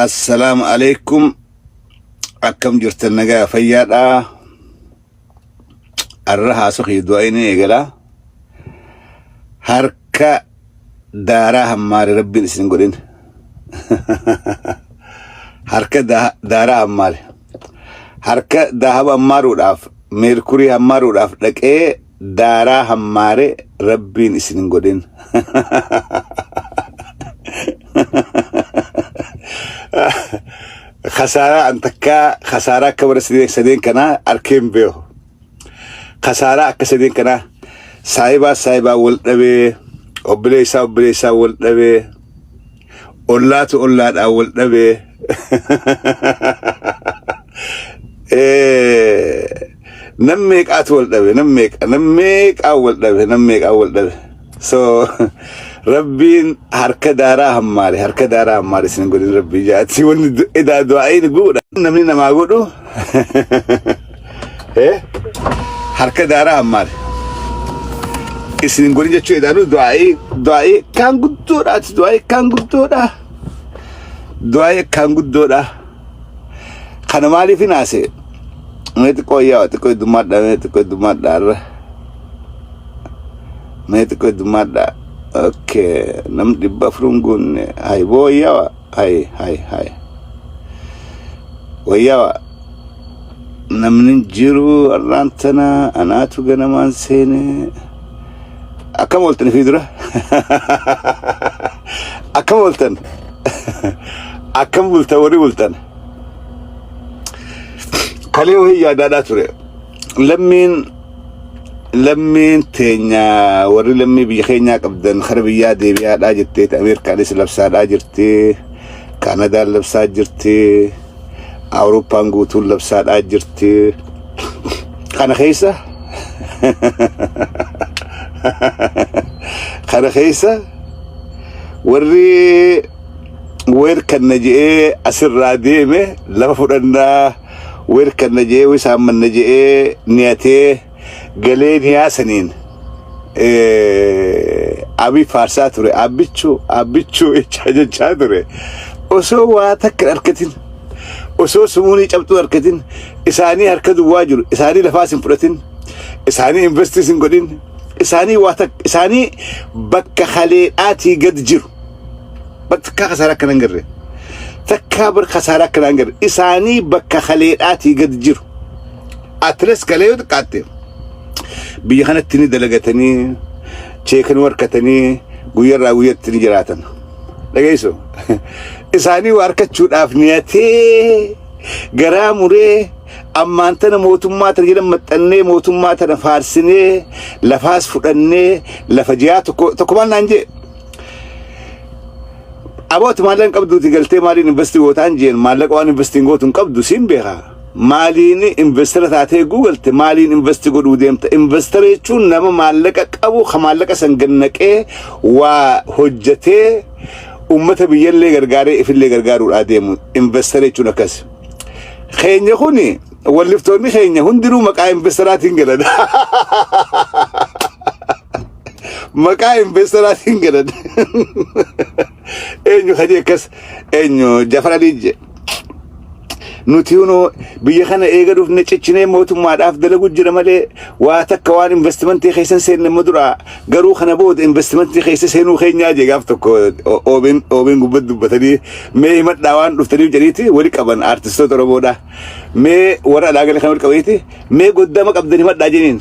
Assalaamu alaikum. Akkam jirtan nagaa fayyaadha. Arra haasoo kiyya du'aa inni eegala. Harka daaraa hammaare rabbiin isin godhin. Harka daaraa hammaare. Harka daahaba hammaaruudhaaf meerkurii hammaaruudhaaf dhaqee daaraa hammaare rabbiin isin hin godhin. Khasaaraa an takkaa khasaaraa akka bara sadeen sadeen kanaa arkee hin beeku. Khasaaraa akka sadeen kanaa saahibaa saahibaa wal dhabee obboleessaa obboleessaa wal dhabee ollaatu ollaadhaan wal dhabee nam meeqaatu wal dhabe nam meeqa nam meeqaa wal dhabe nam meeqaa wal dhabe so rabbiin harka daaraa hammaare harka daaraa hammaare isin godhin rabbii jaati wanni edaa du'aa'iin guudha namni namaa godhu harka daaraa hammaare isin godhin jechuu edaanu du'aa'ii du'aa'ii kaan guddoodhaati du'aa'ii kaan guddoodha du'aa'ii kaan guddoodha Kana maaliif hin haasee? Mee xiqqoo yaa xiqqoo heddummaadha mee xiqqoo heddummaadha har'a. Mee xiqqoo heddummaadha. Okay nam 400 hin guunne hay boo wayyawa hay hay hay wayyawa namni hin jiru har'aan tana anaatu ganamaan seene akkam ooltan ifii dura akkam ooltan Akkam bultan warri bultan. Kalee wayii yaadaadhaa ture. Lammiin lammiin teenya warri lammii biyya keenyaa qabdan kara biyyaa deebi'aadhaa jettee Ameerikaanis labsaadhaa jirti. Kaanadaan labsaa jirti. Awurooppaan guutuun labsaadhaa jirti. Kana keessa kana keessa warri weer kanna je'ee asirraa deeme lafa fudhannaa weer kanna je'ee wisaan manna je'ee niyatee galee niyaa saniin abii faarsaa ture abbichuu abbichuu jechaa jechaa ture osoo waa takka hin argatin osoo sumuunii cabxuu hin argatin isaanii harka duwwaa jiru isaanii lafaas hin fudhatin isaanii investiis hin godhin isaanii waa takka isaanii bakka kaleedhaatii gad jiru bakka kasaaraa akkana hin garre takkaa bar kasaaraa akkana hin garre isaanii bakka kaleedhaatii gad jiru atles kalee yoo xiqqaatte biyya kanatti ni dalagatanii cheekanii harkatanii guyyarraa guyyatti ni jiraatan dhageessu isaanii waa harkachuudhaaf niyatee garaa muree ammaan tana mootummaa tana jedhan maxxannee mootummaa tana faarsinee lafaas fudhannee lafa ji'aa tokko tokko maal naan jee abooti maallaqa hin qabduuti galtee maaliin investii gootaan jeen maallaqa waan investii gootu hin qabdu siin beeka maaliin investara taatee eeguu galte maaliin investi godhuu deemta investara jechuun nama maallaqa qabu ka maallaqa san gannaqee waa hojjetee ummata biyyallee gargaaree ifillee gargaaruudhaa deemu investara jechuun akkas. Keenya kuni walliftoonni keenya hundinuu maqaa investaraatiin galan. Maqaa investaraatiin galan. Eenyu kaje akkas eenyu Jafar Alii je. Nuti hunoo biyya kana eega dhufne cichinee mootummaadhaaf dalagu jira malee waa takka waan investimentii keessa hin seenne immoo dura garuu kana booda investimentii keessa seenuu keenyaa jee gaaf tokko OBN OBN gubbatti dubbatanii mee himadhaa waan dhuftaniif jedhiiti wali qaban aartistoota Oromoodha. Mee warra alaa galee kan wali qabaniiti mee goddama qabdan himadhaa jeniin.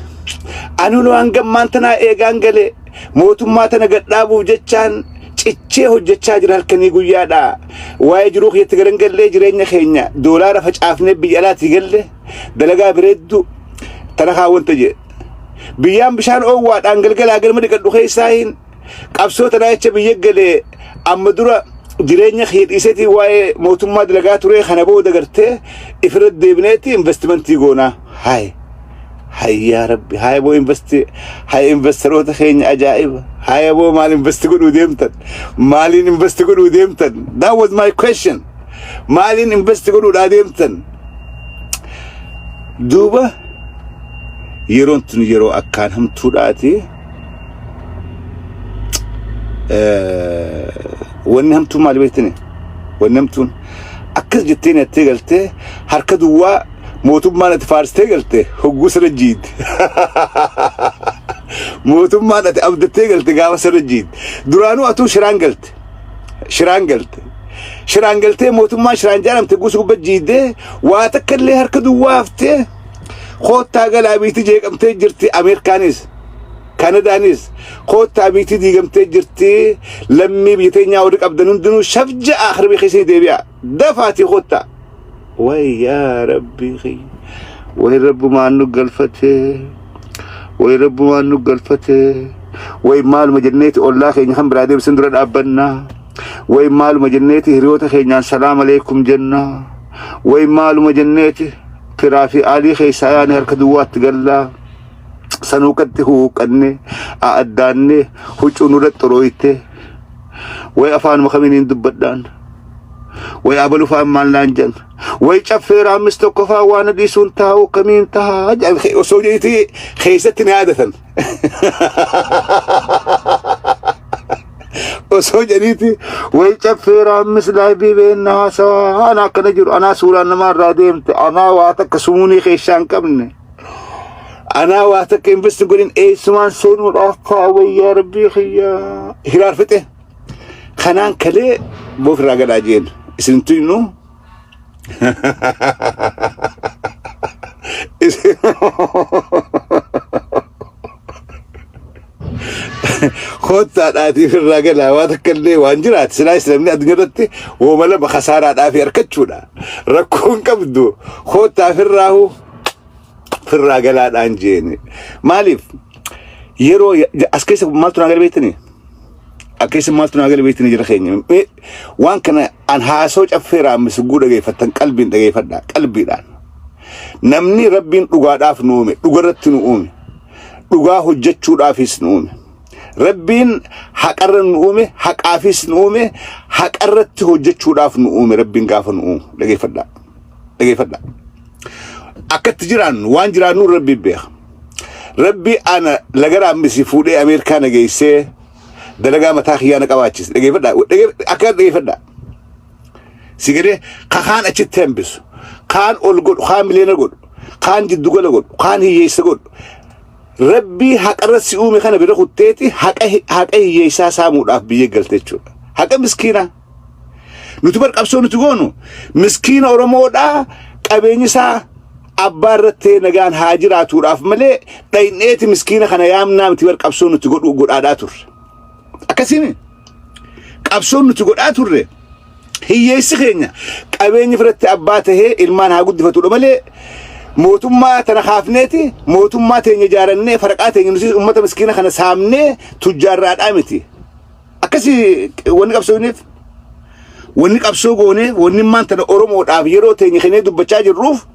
Ani hunoo hanga ammaan tanaa eegaan galee mootummaa tana gad dhaabuuf jechaan cichee hojjechaa jira halkanii guyyaadha. Waa'ee jiruu kiyyatti garan gallee jireenya keenya doolaara facaafnee biyya alaatii galle dalagaa bareedduu tana kaawwanta jee. Biyyaan bishaan oowwaadhaan galgalaa galma dhiqadhu keessaa hin qabsoo tanaa jecha biyya galee amma dura jireenya kiyya dhiiseetii waa'ee mootummaa dalagaa turee kana booda gartee ifirra deebineetti investimentii goonaa. Hayi. Hay yaa rabbi hay boo investi hay investeroota keenya ajaa'iba hay boo maal investi godhuu deemtan maaliin investi godhuu deemtan that was my question maaliin investi godhuudhaa deemtan duuba yeroon tun yeroo akkaan hamtuudhaati wanni hamtuun maali beektani wanni hamtuun Akkas jettee nyattee galtee harka duwwaa mootummaan ati faarsitee galte hogguu sirra jiidde. Mootummaan ati abdattee galte gaafa sirra jiidde. Duraanuu atuu shiraan galte. Shiraan galte. Shiraan galtee mootummaan shiraan jaaramte guusu gubba jiiddee waa takka illee harka duwwaa haftee koottaa galaa biitti jeeqamtee jirti Ameerikaanis. Kanadaanis koottaa biitti diigamtee jirti lammii biyya teenyaa warri qabdan hundinuu shaf ja'a harbii keessanii deebi'a dafaatii koottaa. Way yaa rabbii kiyya way rabbumaan nu galfatee way rabbumaan nu galfatee way maaluma jenneeti ollaa keenya kan biraa deebisan dura dhaabbannaa way maaluma jenneeti hiriyoota keenyaan salaam aleekum jennaa way maaluma jenneeti firaa fi aalii keessaa yaane harka duwwaatti gallaa. Sanuuqatti huuqqanne addaanne huccuu nurra xurooyte way afaanuma kamiiniin dubbadhaan way abalu faan maal naan jedhan way caffee raammis tokko faa waan dhiisuun taa'u kamiin ta'a jedhan osoo jedhiti keessatti na yaadatan osoo jedhiiti way caffee raammis laabii beenna haasawaa anaa akkana jiru anaa suuraan namaa irraa deemte anaa waa takka sumuunii keessaa hin qabne. Anaa waa takka invest godhin eessumaan seenuudhaaf ta'a wayyaa rabbii kiyyaa. Hiraar fixe. Kanaan kalee boof irraa galaa jeen. Isin tuynu. Koottaadhaatiif irraa galaa waa takka illee waan jiraate silaa islamni addunyaa irratti wooma lama kasaaraadhaa fi harkachuudha. Rakkoon qabdu koottaaf irraahu firraa galaadhaan jeeni. Maaliif yeroo as keessa maaltu naa gala beektanii? As keessa maaltu naa gala beektanii jira keenya. Mee waan kana an haasoo caffee raammisuguu dhageeffattan qalbiin dhageeffadhaa qalbiidhaan. Namni rabbiin dhugaadhaaf nu uume dhugarratti nu uume dhugaa hojjechuudhaafis nu uume. Rabbiin haqarra nu uume haqaafis nu uume haqarratti hojjechuudhaaf nu uume rabbiin gaafa nu uumu dhageeffadhaa dhageeffadhaa. Akkatti jiraannu waan jiraannu rabbi beeka. Rabbi ana laga raammisi fuudhee Ameerikaa na geessee dalagaa mataa kiyyaa na qabaachise. Dhageeffadhaa. Akka dhageeffadhaa. Si galee kaan achitti hambisu, kaan ol godhu, kaan miliyoona godhu, kaan jiddugala godhu, kaan hiyyeessa godhu. Rabbii haqarra si uume kana bira kutteeti haqa haqa hiyyeessaa saamuudhaaf biyya galte jechuudha. Haqa miskiinaa. Nuti bar qabsoo nuti goonu miskiina Oromoodhaa qabeenyi isaa abbaa irratti nagaan haa jiraatuudhaaf malee dhayneeti miskiina kana yaamnaa miti bar qabsoo nuti godhu godhaadhaa turre. Akkasiimi qabsoon nuti godhaa turre hiyyeessi keenya qabeenyi firatti abbaa tahee ilmaan haa guddifatudha malee mootummaa tana kaafneeti mootummaa teenya ijaarannee faraqaa teenya nuti uummata miskiina kana saamnee tujjaarraadhaa miti. Akkasi wanni qabsoofneef wanni qabsoo goonee wanni maan tana Oromoodhaaf yeroo teenya kennee dubbachaa jirruuf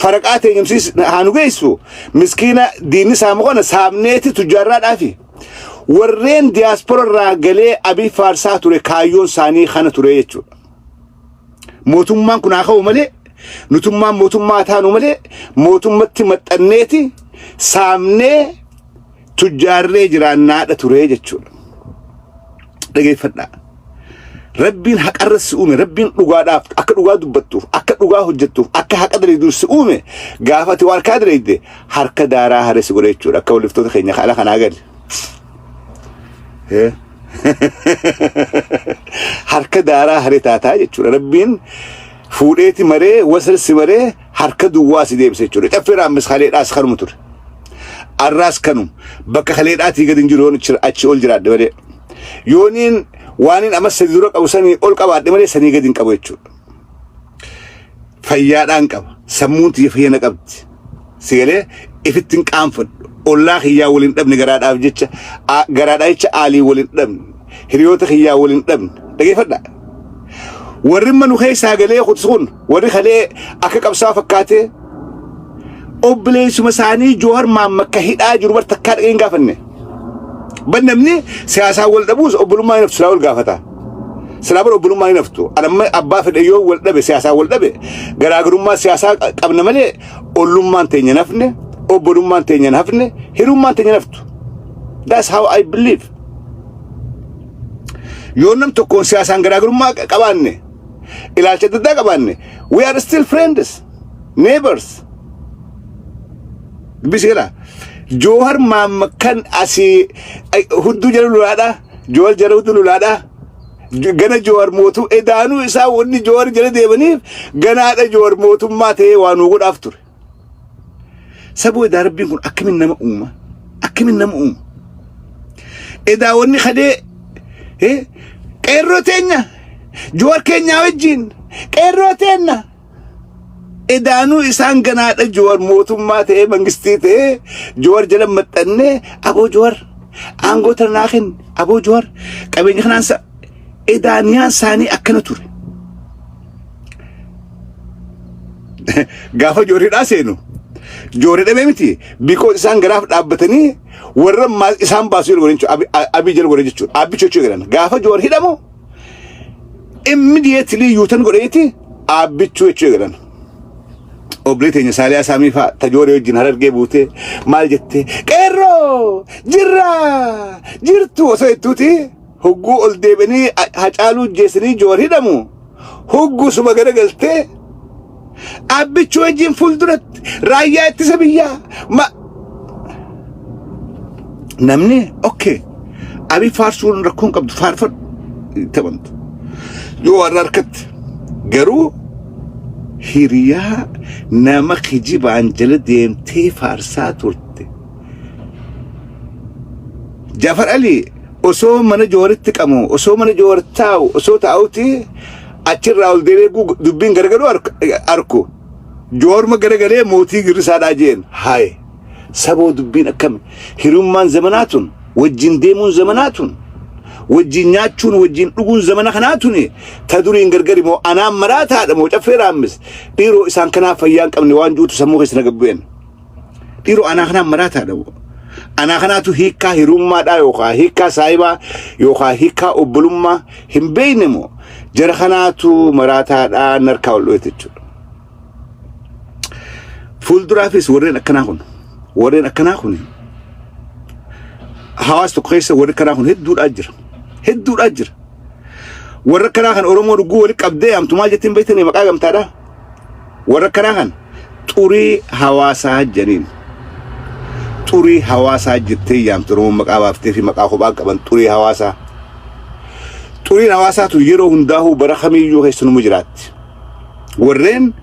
faraqaa teenya nutis haa nu geessu miskiina diinni saamu kana saamneeti tujjaarraadhaafi. Warreen diyaaspora irraa galee Abiy faarsaa ture kaayyoon isaanii kana ture jechuudha. Mootummaan kun haa ka'u malee nutummaan mootummaa taanu malee mootummatti maxxanneeti saamnee tujjaarree jiraannaadha ture jechuudha. Dhageeffadhaa. Rabbiin haqarra si uume, Rabbiin dhugaadhaaf akka dhugaa dubbattuuf, akka dhugaa hojjettuuf, akka haqa dalayduu si uume, gaafa ati waan harkaa dalayde harka daaraa hare si godhe jechuudha. Akka waliftoota keenya haala kanaa gali. Harka daaraa hare taataa jechuudha. Rabbiin fuudheeti maree wasal si maree harka duwwaa si deebise jechuudha. Caffee raammis kaleedhaas kanuma ture. Arraas kanuma. Bakka kaleedhaatii gadi hin jiru yoon achi ol jiraadhe malee. Yooniin waaniin amma sadi dura qabu sanii ol qabaadhe malee sanii gadi hin qabu jechuudha. Fayyaadhaan qaba. Sammuun tiyya fayyana qabdi. Si galee ifitti hin qaanfadhu. Ollaa kiyyaa waliin dhabne garaadhaaf jecha garaadhaa jecha aalii waliin dhabne. Hiriyoota kiyyaa waliin dhabne. Dhageeffadhaa. Warri manu keessaa galee kutu kun warri kalee akka qabsaa fakkaatee obboleessuma isaanii Joohar Maammakka hidhaa jiru bar takkaa dhaqee hin gaafanne. Bar namni siyaasaan wal dhabuus obbolummaa hin haftu silaa wal gaafata. Silaa bar obbolummaa hin haftu. Ani amma abbaa fedhe yoo wal dhabe siyaasaan wal dhabe garaagarummaa siyaasaa qabna malee ollummaan teenya hin hafne obbolummaan teenya hin hafne hirummaan teenya hin haftu. That's how I believe. Yoo nam tokkoon siyaasaan garaagarummaa qabaanne Ilaalcha adda addaa qabaanne, we are still friends, neighbors. Dubbisi gala. Joohar maamma kan asii hudduu jala lolaadha. Joohar jala hudduu lolaadha. Gana Joohar mootuu edaanuu isaa wanni Joohar jala deemaniif ganaadha Joohar mootummaa ta'ee waa nuu godhaaf ture. Saboo edaa rabbiin kun akkamiin nama uuma? Akkamiin nama uuma? Edaa wanni kadee qeerroo teenya Joowar keenyaa wajjin qeerroo teenna. Edaanuu isaan ganaadha Joowar mootummaa ta'ee mangistii ta'ee Joowar jala maxxannee aboo Joowar aangoo tana naa kenni aboo Joowar qabeenya kanaan sa edaaniyaan isaanii akkana ture. Gaafa joorridhaa seenu joorri dhabee miti because isaan garaaf dhaabbatanii warra isaan baasu jala godhan jechuudha. Abii jala godhan jechuudha. Aabbicha jechuu eegalan. Gaafa joor hidhamu immediately yuutan godhaniiti aabbichuu jechuu eegalan. Obbolee teenya Saaliyaa Saamii fa'a tajooree wajjin harargee buutee maal jettee qeerroo jirra jirtu osoo jettuuti hogguu ol deebi'anii Hacaaluu jeessanii joor hidhamu hogguu suma garagaltee Abbichuu wajjin fuulduratti raayyaa ittisa biyyaa ma namni okay abi faarsuun rakkoon qabdu faarfadhu taphantu yoo warra harkatti garuu hiriyaa nama kijibaan jala deemtee faarsaa turte Jafar Ali osoo mana jooritti qamu osoo mana joor taa'u osoo taa'uti achirraa ol deebi'ee dubbiin garagaluu arku joorma garagalee mootii girrisaadhaa jeen haye saboo dubbiin akkami hiriyummaan zamanaa tun wajjin deemuun zamanaa tun wajjin nyaachuun wajjin dhuguun zamana kanaa tuni ta duriin gargari moo anaan maraataadha moo caffee raammis dhiiroo isaan kanaaf fayyaa hin qabne waan juutu sammuu keessa na gabbu'een. Dhiiroo anaa kanaan maraataadha moo? Anaa kanaatu hiikkaa hirummaadhaa yookaan hiikkaa saayibaa yookaan hiikkaa obbolummaa hin beekne moo? Jara kanaatu maraataadhaa narkaa ol dho'eete jechuudha. Fuulduraafis warreen akkanaa kun warreen akkanaa kun hawaasa tokko keessa warri akkanaa kun hedduudhaa jira. Hedduudhaa jira. Warra akkanaa kan Oromoo dhuguu walitti qabdee yaamtu maal jettiin beektanii maqaa gamtaadhaa? Warra akkanaa kan xurii hawaasaa jedhaniin. Xurii hawaasaa jettee yaamtu Oromoon maqaa baaftee fi maqaa kophaa qaban xurii hawaasaa. Xuriin hawaasaa tun yeroo hundaa'uu bara kamiyyuu keessanuma jiraatti. Warreen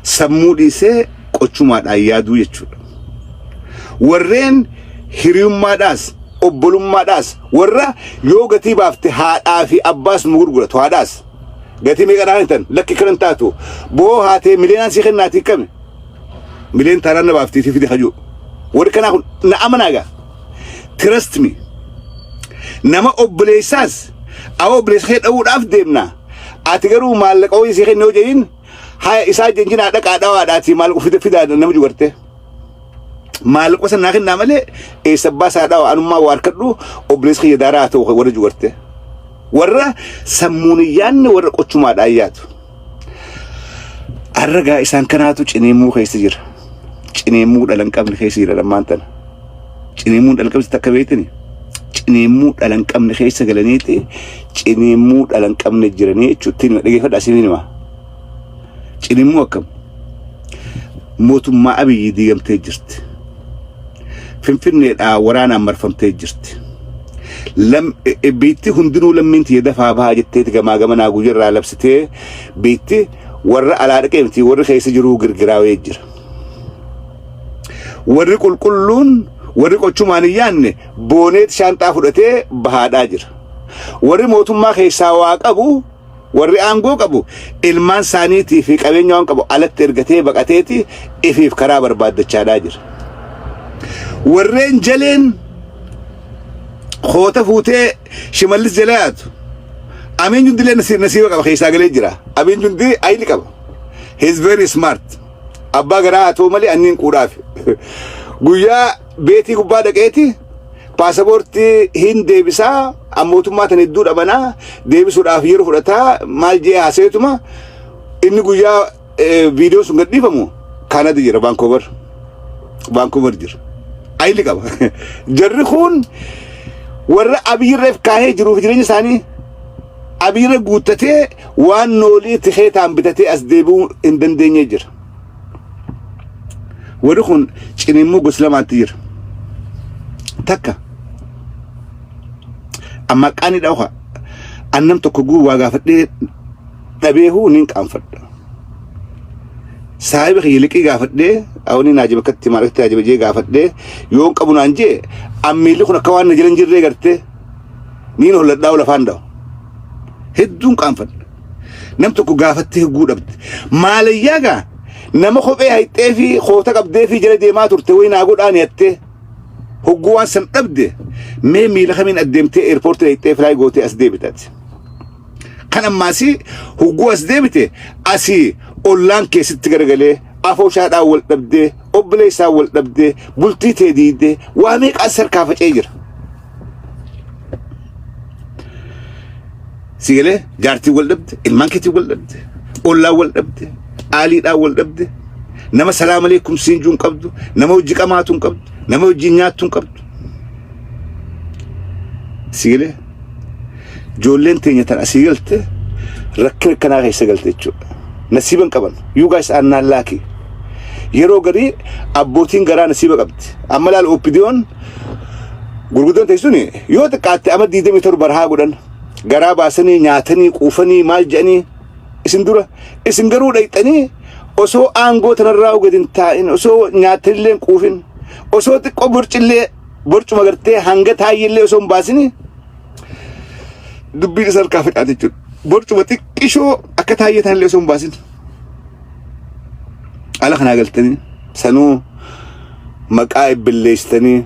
sammuu dhiisee qochumaadhaan yaaduu jechuudha. Warreen hiriyummaadhaas obbolummaadhaas warra yoo gatii baafte haadhaa fi abbaas nu gurguratu haadhaas. Gatii meeqa dhaan hitan lakki kanan taatu boo haatee miliyoonaan sii kennaatii kami miliyoon taanaan na baaftii fi fide kajuu warri kanaa kun na amanaa gaa trust me nama obboleessaas awwa obboleessa kee dha'uudhaaf deemna ati garuu maallaqa wayii sii kenne yoo jedhin haya isaa jenjinaa dhaqaa dhawaadhaatii maallaqa fide fidaa nama jugartee maallaqa sana naa kennaa malee eessa abbaa isaa dhawa anummaa waa harkadhu obboleessa kiyya daaraa haa ta'u warra jugartee. Warra sammuun hin yaadne warra qochumaadhaan yaadu. Arragaa isaan kanaatu ciniimmuu keessa jira. Ciniimmuu dhala hin qabne keessa jira lammaan tana. Ciniimmuun dhala qabne takka beektani? Ciniimmuu dhala hin qabne keessa galaniiti ciniimmuu dhala hin qabne jiranii jechuutti hima dhageeffadhaa isin hima. Ciniimmuu akkam? Mootummaa Abiyyi diigamtee jirti. Finfinneedhaa waraanaan marfamtee jirti. Lam, biitti hundinuu lammiin tiyya dafaa bahaa jetteeti gamaa gamanaa guyyarraa labsitee biitti warra alaa dhaqee miti warri keessa jiruu girgiraawee jira. Warri qulqulluun warri qochumaan hin yaanne booneet shaanxaa fudhatee bahaadhaa jira. Warri mootummaa keessaa waa qabu Warri aangoo qabu ilmaan isaaniitii fi qabeenya waan qabu alatti ergatee baqateeti ifiif karaa barbaaddachaadhaa jira. Warreen jaleen koota fuutee Shimallis jala yaatu. Amiin Jundilee nasiiba qaba keessaa galee jira. Amiin Jundii ayili qaba. He is very smart. Abbaa garaa haa ta'u malee anniin quudhaafi. Guyyaa beetii gubbaa dhaqeeti paasapoortii hin deebisaa mootummaa tan hedduu dhabanaa deebisuudhaaf yeroo fudhataa maal jee haaseetuma inni guyyaa viidiyoo sun gadhiifamu Kaanada jira Vaankover Vaankover jira ayili qaba jarri kun warra abiyyi irra kaahee jiruuf jireenya isaanii Abiira guuttatee waan noolii tikeetaan bitatee as deebi'uu hin dandeenye jira. Warri kun ciniimmuu gosa lamaatti jira. Takka amma qaanii dhawha annam tokko guu waa gaafadhee dhabeehuu niin qaanfadha. Saahiba kiyya liqii gaafadhee awni naa jiba akkatti maallaqatti naa jiba jee gaafadhee yoon qabu naan jee ammiilli kun akka waan na jala hin jirree gartee niin holladhaa lafaan dha'u. Hedduun qaanfadha. Nam tokko gaafattee hogguu dhabde. Maalayyaa gaa nama kophee hayxee fi koota qabdee fi jala deemaa turte wayi naa godhaa ni hattee hogguu waan san dhabde mee miila kamiin addeemtee eerpoortii hayxee filaay gootee as deebitati. Kan ammaasii hogguu as deebite asii ollaan keessatti garagalee afooshaadhaan wal dhabdee obboleessaan wal dhabdee bultii tee diidee waa meeqaan sarkaa facee jira. Si galee jaartiin wal dhabde, ilmaan keetiin wal dhabde, ollaan wal dhabde, aaliidhaan wal dhabde, nama salaam aleekum siin juu hin qabdu, nama hojii qamaatu hin qabdu, nama hojii nyaattu hin qabdu. Si galee ijoolleen teenya tan asii galte rakkina akkanaa keessa galte jechuudha. Nasiiba hin qaban. You guys are not lucky. Yeroo garii abbootiin garaa nasiiba qabdi. Amma laal OPDOn Gurguddoon ta'e suni yoo xiqqaatte ama 27 barahaa godhan garaa baasanii nyaatanii quufanii maal jedhanii isin dura isin garuu dhayxanii osoo aangoo tanarraa gadi hin taa'in osoo nyaatanillee hin quufin osoo xiqqoo borcillee borcuma gartee hanga taayyillee osoo hin baasini dubbiin isa harkaa facaate jechuudha. Borcuma xiqqishoo akka taayyee tanallee osoo hin baasin. Ala kanaa galtanii sanuu maqaa ibbilleessitanii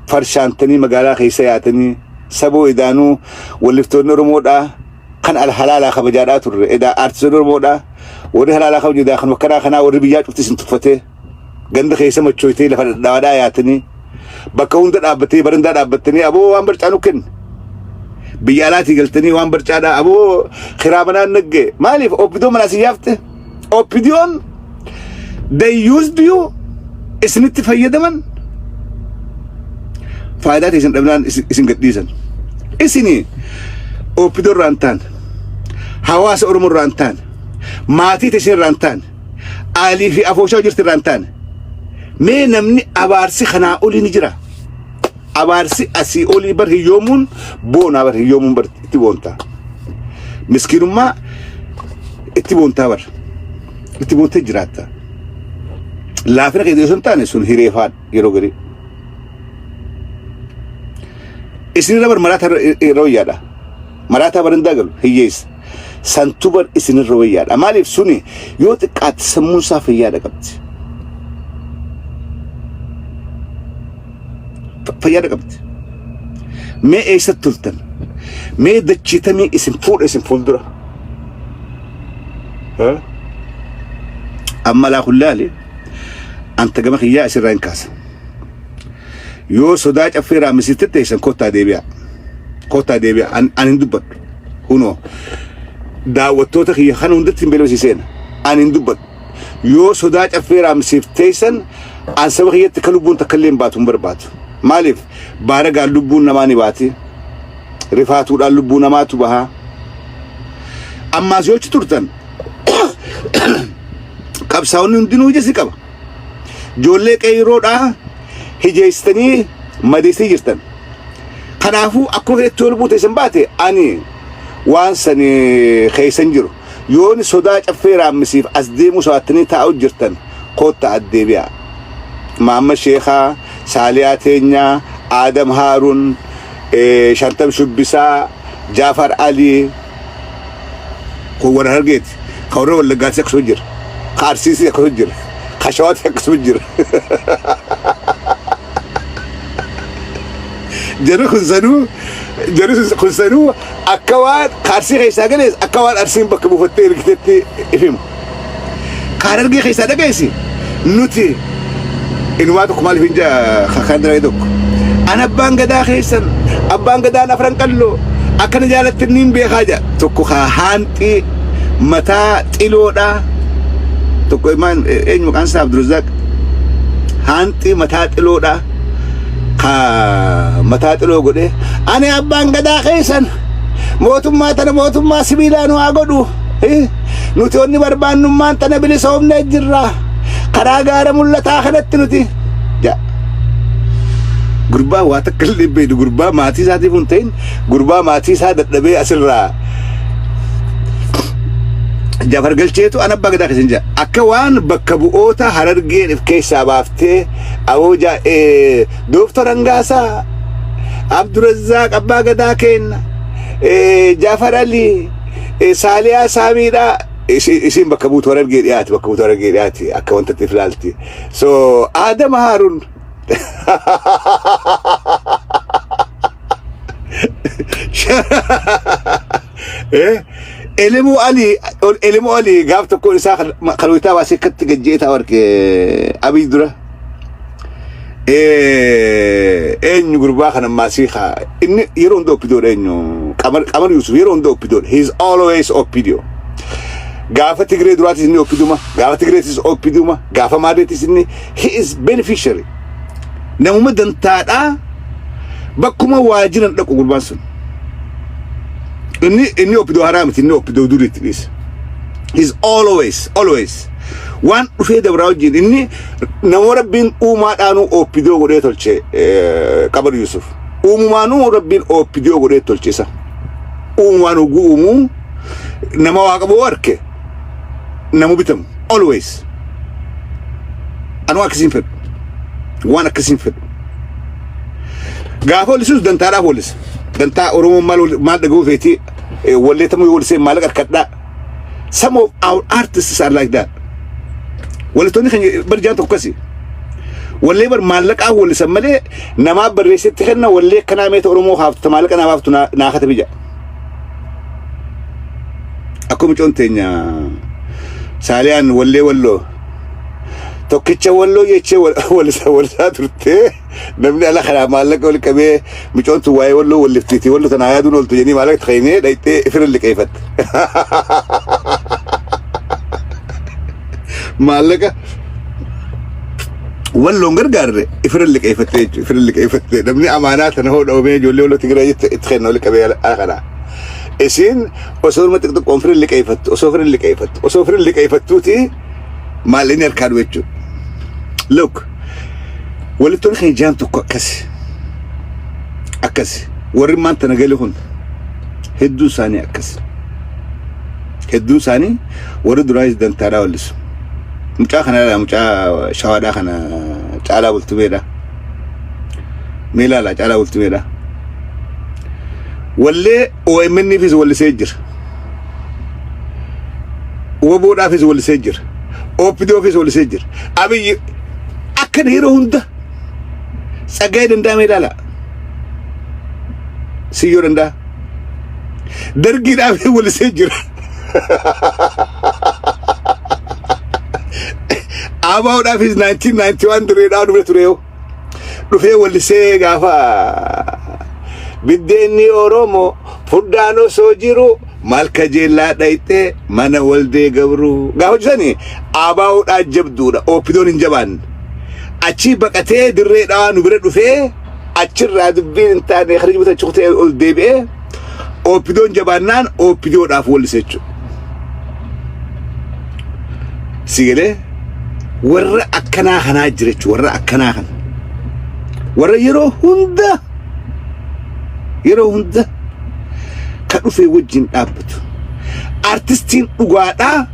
farshaantanii magaalaa keessa yaatanii saboo edaanuu walliftoonni Oromoodhaa kan al halaalaa kabajaadhaa turre edaa aartistoonni Oromoodhaa warri halaalaa kabaju edaa kan akkanaa kanaa warri biyyaa cufti isin tuffatee ganda keessa machooytee lafa dhadhaadhaa yaatanii bakka hunda dhaabbatee barandaa dhaabbattanii aboo waan barcaa nu kenne biyya alaatii galtanii waan barcaadhaa aboo kiraa manaan nagge maaliif oppidoo manaa si yaafte oppidiyoon they used you isinitti fayyadaman faayidaa teessan dhabnaan isin gadhiisan isini oppidoo irraa hin taane hawaasa oromoo irraa hin taane maatii teessan irraa hin taane aalii fi afooshaa jirti irraa hin taane Mee namni abaarsi kanaa olii ni jira. Abaarsi asii olii bar hiyyoomuun boonaa bar hiyyoomuun bar itti boontaa. Miskiinummaa itti boontaa bar. Itti boontee jiraatta. Laafina keessa osoo hin taane sun hireefaan yeroo garii. Isinirra bar maraataa irra wayyaadha. Maraataa barandaa galu hiyyeessa. Santu bar isinirra wayyaadha. Maaliif suni yoo xiqqaatti sammuun isaa fayyaadha qabdi. Fayyaadha qabdi. Mee eessatti turtan? Mee dachiitamii isin fuudha isin fuuldura? Amma laa kullaali anta gama kiyyaa isirraa hin kaasa. Yoo sodaa caffee raamisitti teessan kottaa deebi'a. Kottaa deebi'a. An an hin dubbadhu. Kunoo daawwattoota kiyya kana hundatti hin beelama seena. An hin dubbadhu. Yoo sodaa caffee raamisiif teessan an saba kiyyatti akka lubbuun takka illee hin baatu hin barbaadu. Maaliif baaragaan lubbuun namaa ni baati. Rifaatuudhaan lubbuu namaatu baha. Ammaas yoo achi turtan qabsaa'onni hundinuu ija si qaba. Ijoollee qeeyroodhaa hijeessitanii madeessanii jirtan. Kanaafuu akkuma fedhetti yoo lubbuu teessan baate ani waan san keessan jiru. Yoon sodaa caffee raammisiif as deemuu sodaattanii taa'u jirtan kootta addeebi'a. Maamma Sheekaa, Saaliyaa Teenyaa, Aadam Haaruun, Shantam Shubbisaa, Jaafar Alii, kun warra Harargeeti. Ka warra Wallaggaatis akkasuma jira. Ka Arsiisis akkasuma jira. Ka Shawaatis akkasuma jira. Jarri kun sanuu jarri kun sanuu akka waan ka Arsii keessaa galees akka waan Arsiin bakka buufattee ergitetti ifimu. Ka Harargee keessaa dhagayeesi nuti inumaa tokko maaliif hin jaa kan dalage tokko. An abbaan gadaa keessan abbaan gadaan afran qalloo akkana jaalatti niin beekaa jaa tokko ka haanxii mataa xiloodha tokko imaan eenyu maqaan isaa Abdurrazaaq haanxii mataa xiloodha ka mataa xiloo godhe ani abbaan gadaa keessan Mootummaa tana mootummaa sibiilaa nu haa godhu. Nuti wanni barbaannummaan tana bilisoomnee jirra. Karaa gaara mul'ataa kanatti nuti. Ja. Gurbaa waa takka illee hin beeknu gurbaa maatii isaatiif hin ta'in gurbaa maatii isaa dadhabee asirraa Jafar Galcheetu an abbaa gadaa keessan jira. Akka waan bakka bu'oota Harargeen if keessaa baaftee aboo Dooktor Hangaasaa Abdurazzaaq abbaa gadaa keenna Jafar Ali Saaliyaa Saamiidha isiin bakka buutu Harargee dhiyaati bakka buutu Harargee dhiyaati akka wanta itti ilaalti. So Aadama Haarun Elemoo Ali Elemoo Ali gaaf tokko isaa kan hojitaa baasee akkatti gajjee taa'u arge Abiy dura. Eenyu gurbaa kana maasii haa inni yeroo hunda oppidoodha eenyu Qamar Qamar Yusuf yeroo hunda oppidoodha. He is always oppido. Gaafa Tigree duraatis inni oppiduma gaafa Tigreetis oppiduma gaafa Maadeetis inni he is beneficiary. Namuma dantaadhaa bakkuma waa jiran dhaqu gurbaan sun. Inni inni oppidoo haraa miti inni oppidoo duriitti dhiisa. He is always always waan dhufee dabraa wajjin inni nama rabbiin uumaadhaanuu oppidoo godhee tolche Qamar Yusuf. Uumumaanuu rabbiin oppidoo godhee tolche isa. Uumumaan hogguu uumuu nama waa qabu arke nama bitamu always. Anuu akkasiin fedhu. Waan akkasiin fedhu. Gaafa wallisuus dantaadhaaf wallisa. Dantaa Oromoon maal maal dhaga'uu feeti walleetamuu yoo wallisee maallaqa harkadhaa. Some of our artists are like that. Wallistoonni keenya bar jaan tokko kasi. Wallee bar maallaqaa wallisan malee namaa barreessetti kenna wallee akkanaa meeta Oromoo kaaftu maallaqa naa baaftu naa katabi jedha. Akkuma mucoon teenya Saaliyaan wallee walloo tokkicha walloo jechee wallisaa turtee namni ala kanaa maallaqa wal qabee mucoon tun waa'ee walloo walliftiiti walloo tanaa yaaduun ooltu jedhanii maallaqa kennee dhayxee ifirra liqeeffatte. Maallaqa walloon gargaarre ifirra liqeeffatte jechuudha ifirra liqeeffatte namni amaanaa tana hoo dhoomee ijoollee walloo Tigraay itti kenna wal qabee ala kanaa. Isiin osoo ilma xixiqqoon fira liqeeffattu osoo fira liqeeffattu osoo fira liqeeffattuuti maallaqni harkaa dhufe jechuudha. Look walittoonni keenya jaan tokko akkasi akkasi warri maanta nagale kun hedduun isaanii akkasi hedduun isaanii warri duraayis dantaadhaa wallisu. Mucaa kana mucaa shawaadhaa kana caalaa bultumeedha. Mee ilaala caalaa bultumeedha. Wallee OMN'fis wallisee jira. WBOdhaafis wallisee jira. OPDOfis wallisee jira. Abiyyi akkana yeroo hunda Tsaggaayee Danda'a mee ilaala. Siyyoo Danda'a. Dargiidhaaf wallisee jira. ABOdhaafis 1991 direedhaa dhufee ture yoo. Dhufee wallisee gaafa biddeenni Oromoo furdaan osoo jiru maal kajeellaa dhayxee mana waldee gabruu gaafa hojjetani ABOdhaa jabduudha OPDOn hin jabaanne. Achii baqatee dirree dhawaa nu bira dhufee achirraa dubbiin hin taane karija bita achi kutee ol deebi'ee OPDOn jabaannaan OPDOdhaaf wallise jechuudha. Si galee warra akkanaa kanaa jira jechuudha warra akkanaa kana. Warra yeroo hunda yeroo hunda ka dhufee wajjin dhaabbatu. Artistiin dhugaadhaa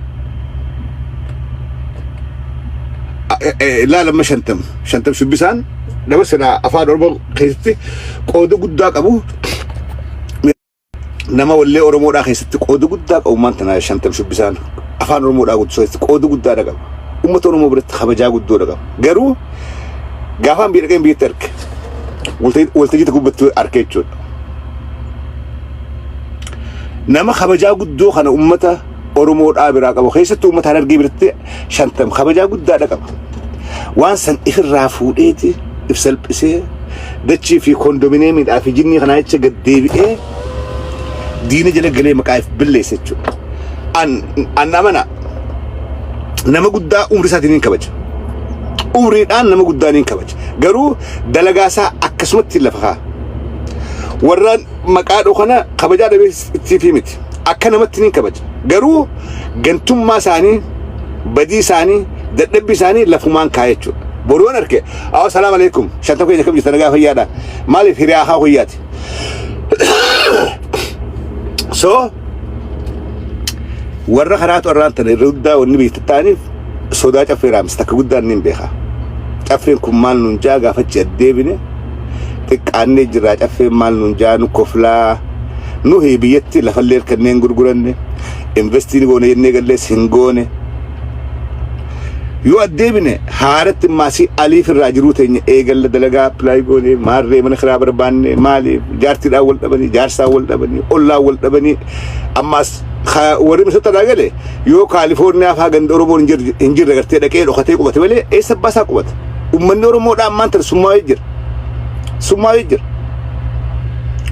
ilaala amma shantam shantam shubbisaan nama silaa afaan Oromoo keessatti qooda guddaa qabu nama wallee Oromoodhaa keessatti qooda guddaa qabu maan tana shantam shubbisaan afaan Oromoodhaa guddisuu keessatti qooda guddaadha qaba. Uummata Oromoo biratti kabajaa guddoodha qaba. Garuu gaafaan biyya dhaqeen biyyatti arge waltajjii tokko gubbatti arge jechuudha. Nama kabajaa guddoo kana uummata Oromoodhaa biraa qabu keessattuu uummata Harargee biratti shantam kabajaa guddaadha qaba. Waan san ifirraa fuudheeti if salphisee dachii fi kondominiyeemiidhaa fi jinnii kanaa jecha gad deebi'ee diina jala galee maqaa if balleesse jechuudha. An an amana nama guddaa umrii isaatiin hin kabaja. Umriidhaan nama guddaa ni kabaja. Garuu dalagaa isaa akkasumatti lafa kaa'a. Warra maqaa dhoo kana kabajaa dhabee ittiifii miti. Akka namatti ni kabaja. Garuu gantummaa isaanii, badii isaanii, dadhabbii isaanii lafumaan kaa'e jechuudha. Boruun arke, "Awa, salaam alaikum, shantam keenya kam jirtan, nagaa fayyaadha?" Maaliif hiriyaa haa hoyyaati. So warra karaatu arraan tana irra guddaa wanni beektu ta'aniif sodaa Caffee Raamsi takka guddaan ni beeka. Caffeen kun maal nuun jaa gaafachi addeebine xiqqaannee jirraa, caffeen maal nuun jaa, nu koflaa, nuhi biyyatti lafallee kanneen gurguranne, invest goone jennee gallees hin goone. Yoo addeebine haaratti maasii aliif irraa jiruu teenya eegalla, dalagaa apply goone, maarree mana kiraa barbaanne, maaliif jaartiidhaan wal dhabanii, jaarsaan wal dhabanii, ollaan wal dhabanii, ammaas warri misota irraa gale yoo Kaalifoorniyaa faa ganda Oromoon hin jirre gartee dhaqee dhokatee qubate malee eessa abbaa isaa qubata? Uummanni Oromoodhaa ammaan tana summaawee jira. Summaawee jira.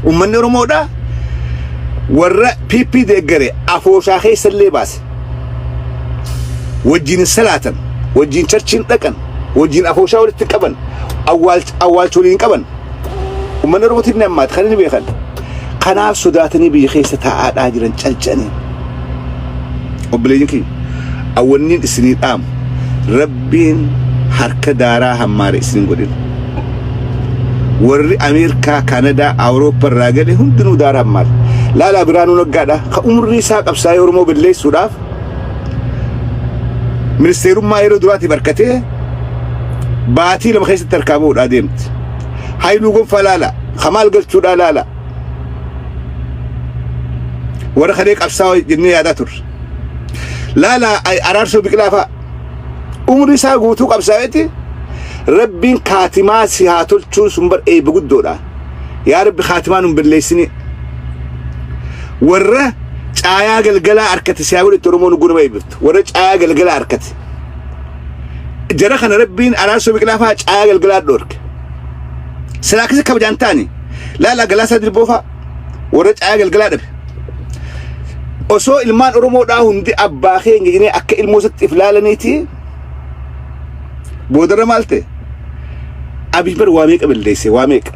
Uummanni Oromoodhaa warra PP deeggare afooshaa keessa illee baase. Wajjin hin salaatan, wajjin churchiin dhaqan, wajjin afooshaa walitti qaban, awwaalcha waliin qaban. Uummanni Oromootiif ni ammaati kan inni beekan. Kanaaf sodaatanii biyya keessa taa'aadhaa jiran calcanii. Obboleeyyin kiyya, awwanniin isinii dhaamu, Rabbiin harka daaraa hammaare isin godhin. Warri Ameerikaa, Kanadaa, Awurooppaa irraa gale hundinuu daaraa hammaare. Laalaa Biraanuu Naggaadha. Ka umrii isaa qabsaa'ee Oromoo balleessuudhaaf ministeerummaa yeroo duraatiif harkatee baatii 2 keessatti harkaa bahuudhaa deemti. Haayiluu Gonfaa laala. Kamaal Galchuudhaa laala. Warra kanee qabsaa'oo jennee yaadaa turre. Laala Araarsoo Biqilaa fa'a. Umrii isaa guutuu qabsaa'eeti Rabbiin kaatimaa si haa tolchuun sun bar eebba guddoodha. Yaa Rabbi, kaatimaa nun balleessini. Warra caayaa galgalaa harkate si haa godhetti Oromoon ugguu nama eebbiftu. Warra caayaa galgalaa harkate. Jara kana Rabbiin Araarsoo Biqilaa fa'a caayaa galgalaa dhoorke. Silaa akkasi kabajaan ta'ani. Laala Galaasaa Dilboo fa'a warra caayaa galgalaa dhabe. Osoo ilmaan Oromoodhaa hundi abbaa keenya jennee akka ilmoo isatti if laalaniiti, boodarra maal ta'e? Abiy bar waa meeqa balleesse, waa meeqa.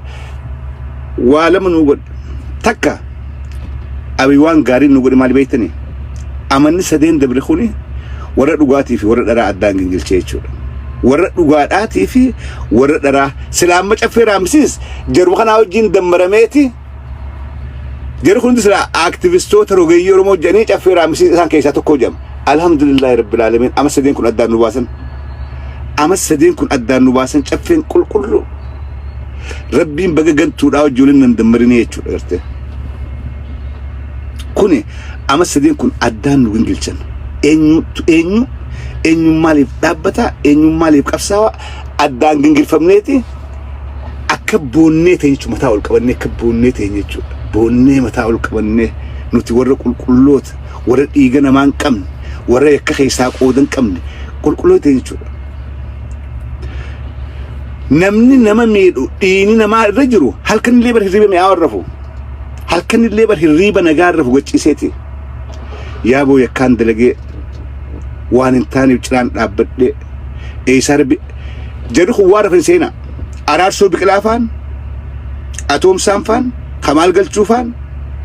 Waa lama nuu godhe. Takka Abiy waan gaarii nu godhe maali beektanii? Amanni sadeen dabre kuni warra dhugaatii fi warra dharaa addaan gingilchee jechuudha. Warra dhugaadhaatii fi warra dharaa silaa amma Caffee Raamsiis jaruma kanaa wajjin dammarameeti. Jarri kun silaa aktivistoota rogeeyyii Oromoo jedhanii Caffee Raamsiis isaan keessaa tokko jedhama. Alhamdulillahi Rabbil Aalamiin, ama sadeen kun addaan nu baasan. Ama sadeen kun addaan nu baasan, caffeen qulqulluu. Rabbiin baga gantuudhaa wajjin waliin nan dammarinee jechuudha gartee. Kuni ama sadeen kun addaan nu gingilchan. Eenyutu eenyu, eenyuun maaliif dhaabbata, eenyuun maaliif qabsaawa addaan gingilfamneeti akka boonnee ta'e jechuudha, mataa ol qabannee akka boonnee ta'e jechuudha. Boonnee mataa ol qabannee nuti warra qulqulloota, warra dhiiga namaa hin qabne, warra yakka keessaa qooda hin qabne, qulqulloota ta'e jechuudha. Namni nama miidhu, dhiigni namaa irra jiru, halkan illee bar hirriiba mi'aawaa rafu. Halkan illee bar hirriiba nagaa rafu gachiiseeti. Yaaboo yakkaan dalagee waan hin taaneef ciraan dhaabbadhee eessaa Rabbi jarri kun waan rafan seenaa. Araarsoo Biqilaa faan, Atoomsaan faan, Kamaal Galchuu faan,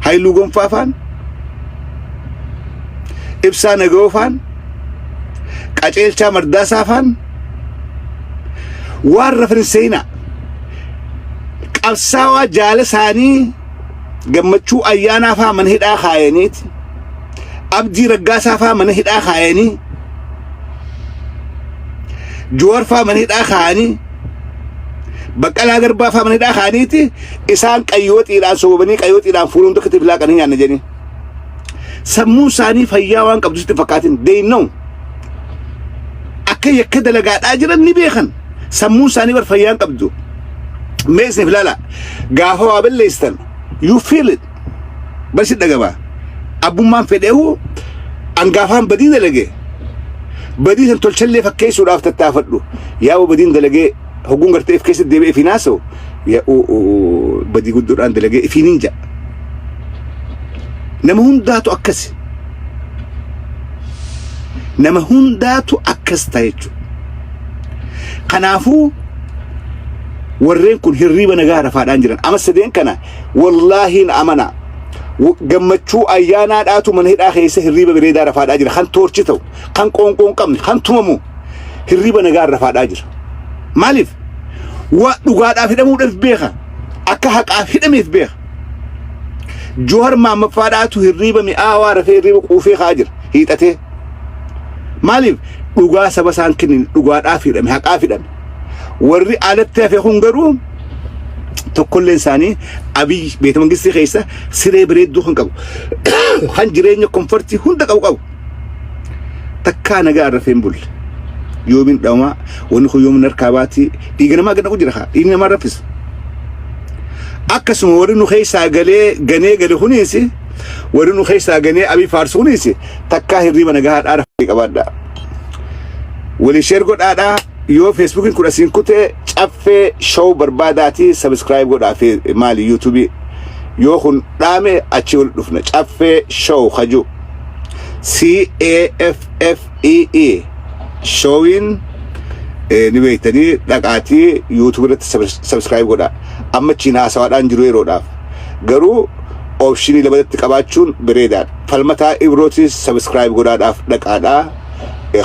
Haayiluu Gonfaa faan, Ibsaa Naga'oo faan, Qaceelchaa Mardaasaa faan waan rafan seenaa. Qabsaawaa jaala isaanii Gammachuu Ayyaanaa faa mana hidhaa kaayaniiti. Abdii Raggaasaa faa mana hidhaa kaayanii. Joowar faa mana hidhaa kaayanii. Baqqalaa Garbaa faa mana hidhaa kaayaniiti isaan qayyooxiidhaan sobobanii, qayyooxiidhaan fuula hunda akkatti filaaqanii nyaanna jedhanii. Sammuun isaanii fayyaa waan qabdu sitti fakkaatin, they know. Akka yakka dalagaadhaa jiran ni beekan. Sammuun isaanii bar fayyaa hin qabdu. Mee isiniif ilaala. Gaafa waa balleessitan you feel it. Barsi dhagaba. Abbummaan fedheehu angaafaan badii dalage. Badii san tolchallee fakkeessuudhaaf tattaafadhu. Yaa badiin dalagee hogguun gartee if keessatti deebi'ee ifiin haasa'u. Yaa badii guddoodhaan dalagee ifiin hin ja'a. Nama hundaatu akkasi. Nama hundaatu akkas ta'a jechuudha. Kanaafuu Warreen kun hirriiba nagaa rafaadhaan jiran. Ama sadeen kana wallaahiin amana. Gammachuu ayyaanaadhaatu mana hidhaa keessa hirriiba bareedaa rafaadhaa jira. Kan toorchi ta'u, kan qoonqoo hin qabne, kan tumamu hirriiba nagaa rafaadhaa jira. Maaliif? Waa dhugaadhaaf hidhamuudhaaf beeka. Akka haqaaf hidhameef beeka. Joohar Maammaffaadhaatu hirriiba mi'aawaa rafee hirriiba quufee ka'aa jira. Hiixatee. Maaliif? Dhugaa saba isaan kennin dhugaadhaaf hidhame, haqaaf hidhame. Warri alatti hafe kun garuu tokkolleen isaanii Abiy beeta mangistii keessa siree bareedduu kan qabu kan jireenya komfortii hunda qabu qabu takkaa nagaa irra hin bulle. Yoomiin dhawamaa wanni kun yoomiin harkaa baatii dhiiga namaa gad naqu jira kaa dhiigni namaa raffisa. Akkasuma warri nu keessaa galee ganee gale kunis warri nu keessaa ganee Abiy faarsu kunis takkaa hirriiba nagaa haadhaa rafee qabaadhaa. Walii share godhaadhaa. Yoo Facebookiin kun asiin kutee Caffee Show barbaadaatii subscribe godhaa fi maali YouTube yoo kun dhaame achi ol dhufna. Caffee Show kaju C A F F E E Showin ni beektanii dhaqaatii YouTube irratti subscribe godhaa. Amma achiin haasawaadhaan jiru yeroodhaaf garuu optionii lamadatti qabaachuun bareedaadha. Falmataa Ibrootis subscribe godhaadhaaf dhaqaadhaa.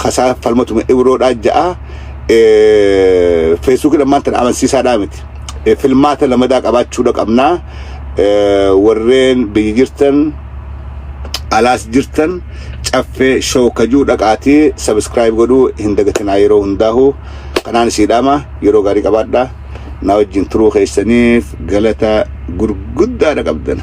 Kasaa falmatuma Ibroodhaa ja'a. Feesbuukiin ammaan tana amansiisaadhaa miti. Filmaata lamadaa qabaachuudha qabnaa. Warreen biyya jirtan alaas jirtan Caffee Show kajuu dhaqaatii subscribe godhuu hin dagatinaa yeroo hundaahu. Kanaan isii dhaama yeroo gaarii qabaadhaa. Na wajjin turuu keessaniif galata gurguddaadha qabdan.